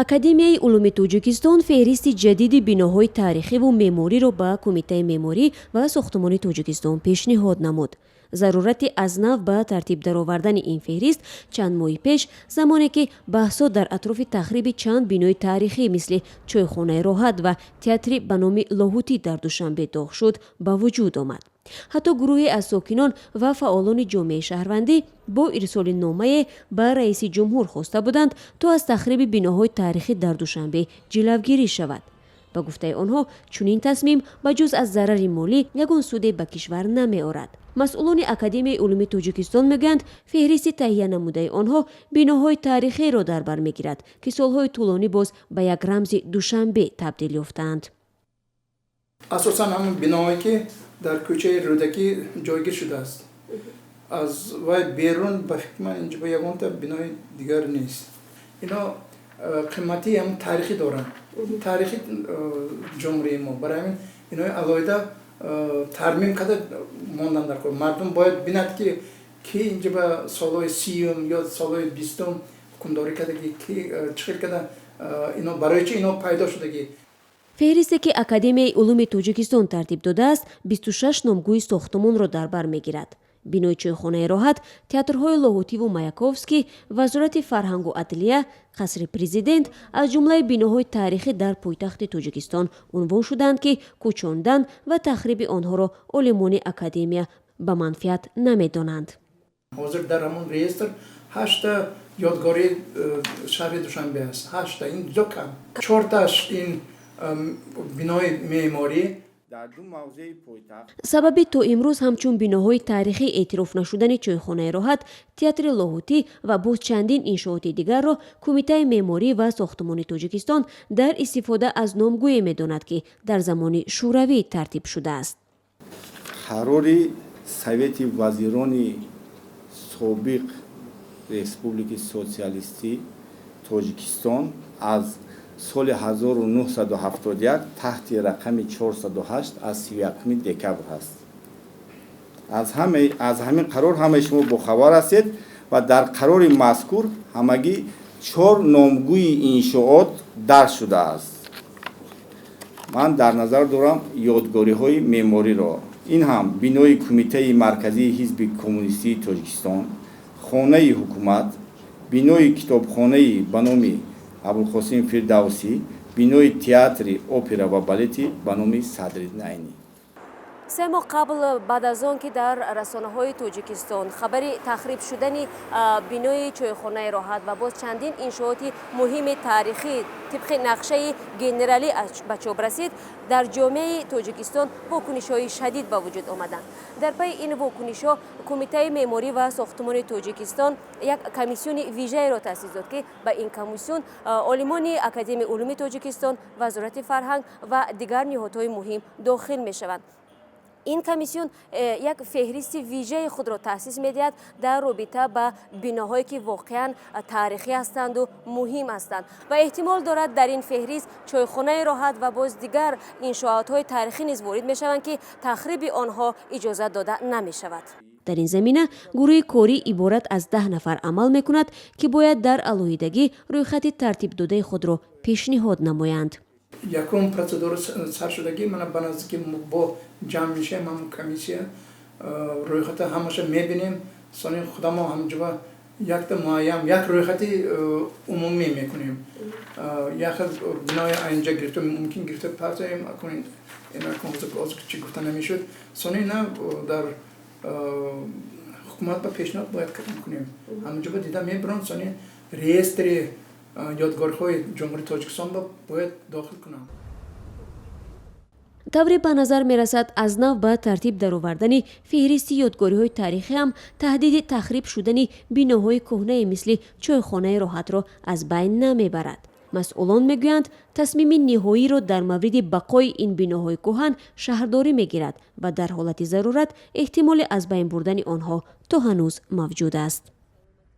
Академияи улуми Тоҷикистон феҳристи ҷадиди биноҳои таърихиву меъмориро ба Кумитаи меъморӣ ва сохтумони Тоҷикистон пешниҳод намуд. Зарурати аз нав ба тартиб даровардани ин феҳрист чанд моҳи пеш, замоне ки баҳсҳо дар атрофи тахриби чанд бинои таърихӣ, мисли Чойхонаи Роҳат ва театри ба номи Лоҳутӣ дар Душанбе доғ шуд, ба вуҷуд омад. Ҳатто гурӯҳе аз сокинон ва фаъолони ҷомеаи шаҳрвандӣ бо ирсоли номае ба раиси ҷумҳур хоста буданд, то аз тахриби биноҳои таърихӣ дар Душанбе ҷилавгирӣ шавад. Ба гуфтаи онҳо, чунин тасмим ба ҷуз аз зарари молӣ ягон суде ба кишвар намеорад. Масъулони Академияи улуми Тоҷикистон мегӯянд, феҳристи таҳия намудаи онҳо биноҳои таърихиро дар бар мегирад, ки солҳои тӯлонӣ боз ба як рамзи Душанбе табдил ёфтаанд. Асосан ҳамон биноҳое, ки дар кӯчаи Рӯдакӣ ҷойгир шудааст. Аз вай берун, ба фикри ман, инҷо ба ягонта бинои дигар нест. Ино қиматии ҳам таърихӣ доранд, таърихи ҷумҳурии мо. Барои ҳамин инои алоҳида тармим карда мондан дар кор. Мардум бояд бинад, ки инҷа ба солҳои 30-ум ё солҳои 20-ум ҳукмдорӣ кардагӣ, ки чӣ хел карда ино, барои чи ино пайдо шудагӣ. Феҳристе, ки Академияи улуми Тоҷикистон тартиб додааст, 26 номгӯи сохтумонро дар бар мегирад. Бинои Чойхонаи Роҳат, театрҳои Лоҳутиву Маяковский, Вазорати фарҳангу адлия, Қасри Президент аз ҷумлаи биноҳои таърихӣ дар пойтахти Тоҷикистон унвон шуданд, ки кӯчондан ва тахриби онҳоро олимони академия ба манфиат намедонанд. Ҳозир дар ҳамон реестр ҳашта ёдгории шаҳри Душанбе аст. Ҳашта, ин ҷо кам. Чорташ ин бинои меъморӣ. Дар ду мавзеи пойтахт. Сабаби то имрӯз ҳамчун биноҳои таърихӣ эътироф нашудани Чойхонаи Роҳат, театри Лоҳутӣ ва боз чандин иншооти дигарро Кумитаи меъморӣ ва сохтумони Тоҷикистон дар истифода аз номгӯе медонад, ки дар замони Шӯравӣ тартиб шудааст. Қарори Совети вазирони собиқ Республики Социалистӣ Тоҷикистон аз соли 1971 таҳти рақами 408 аз 31 декабр ҳаст. Аз ҳамин қарор ҳамаи шумо бохабар ҳастед ва дар қарори мазкур ҳамагӣ чор номгӯи иншоот дарҷ шудааст. Ман дар назар дорам ёдгориҳои меъмориро. Ин ҳам бинои Кумитаи марказии Ҳизби коммунистии Тоҷикистон, Хонаи ҳукумат, бинои китобхонаи ба номи Абулқосим Фирдавсӣ, бинои театри опера ва балети ба номи Садриддин Айнӣ. 3 моҳ қабл, баъд аз он ки дар расонаҳои Тоҷикистон хабари тахриб шудани бинои Чойхонаи Роҳат ва боз чандин иншооти муҳими таърихӣ тибқи нақшаи генералӣ ба чоп расид, дар ҷомеаи Тоҷикистон вокунишҳои шадид ба вуҷуд омаданд. Дар пайи ин вокунишҳо Кумитаи меъморӣ ва сохтумони Тоҷикистон як комиссиони вижаеро таъсис дод, ки ба ин комиссион олимони Академияи улуми Тоҷикистон, Вазорати фарҳанг ва дигар ниҳодҳои муҳим дохил мешаванд. Ин комиссион як феҳристи вижаи худро таъсис медиҳад дар робита ба биноҳое, ки воқеан таърихӣ ҳастанду муҳим ҳастанд, ва эҳтимол дорад, дар ин феҳрист Чойхонаи Роҳат ва боз дигар иншоотҳои таърихӣ низ ворид мешаванд, ки тахриби онҳо иҷозат дода намешавад. Дар ин замина гурӯҳи корӣ иборат аз 10 нафар амал мекунад, ки бояд дар алоҳидагӣ рӯйхати тартибдодаи худро пешниҳод намоянд. Якум процедура саршудагӣ мана ба наздики бо ҷамъ мешавем, ҳамн комиссия, рӯйхата ҳамаша мебинем. Сони худамо ҳамҷоба якта муайян як рӯйхати умумӣ мекунем. Як бинои айнҷа гирифта мумкин, гирифта партоем. Чӣ гуфта намешуд. Сони на дар ҳукумат ба пешниҳод бояд кунем, ҳамҷоба дида мебарам. Сони реестри ёдгориҳои Ҷумҳурии Тоҷикистон бояд дохил кунам. Тавре ба назар мерасад, аз нав ба тартиб даровардани феҳристи ёдгориҳои таърихӣ ҳам таҳдиди тахриб шудани биноҳои кӯҳнае, мисли Чойхонаи Роҳатро, аз байн намебарад. Масъулон мегӯянд, тасмими ниҳоиро дар мавриди бақои ин биноҳои кӯҳан шаҳрдорӣ мегирад ва дар ҳолати зарурат эҳтимоли аз байн бурдани онҳо то ҳанӯз мавҷуд аст.